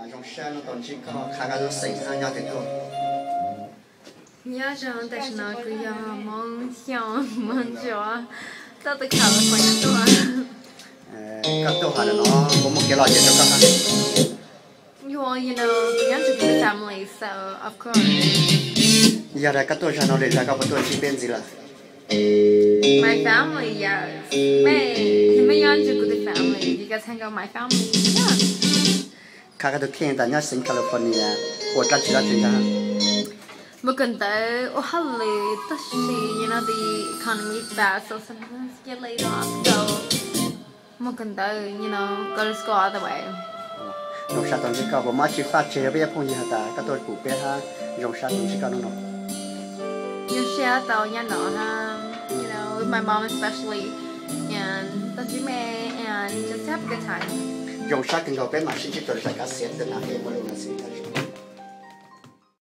Zoo sab hnub no tau ntsib koj, qhov koj lub xeem hab nyob twg tuaj? Nyob zoo, tam sim no kuv yog Hmoob Xyooj, Hmoob Ntsuab, tuaj tau California tuaj. Koj tuaj hov no kuv muaj kev lom zem rau koj hab. Well, you know, kuv nyob nrug kuv tus family, so of course. Yog tas koj tuaj zag no lwm zag koj puas tuaj ntsib peb ntxiv lawm? My family, yes. Mej, mej nyob nrug kuv tus family, you guys hang out with my family, yeah. Qhov koj tus kheej tas nyob xeev California ua dlaab tsi dlaab tsi ntag? Muaj kawm ntawv, ua hauj lwm, tab sis you know the economy bad, so sometimes get laid off, so muaj kawm ntawv, you know, go to school all the way. Zoo sab tau ntsib koj, puas muaj dlaab tsi faj tseg rau peb cov phooj ywg has tas koj tuaj pum peb hab? Zoo sab tau ntsib koj hnub no. Zoo sab tau nyob no hab, you know, with my mom especially, and tau ntsib mej, and just have a good time. Zoo sab kawg nkaus, peb mam sib ntsib dlua zaj kav xiav ntawm no es muaj lus no xwb.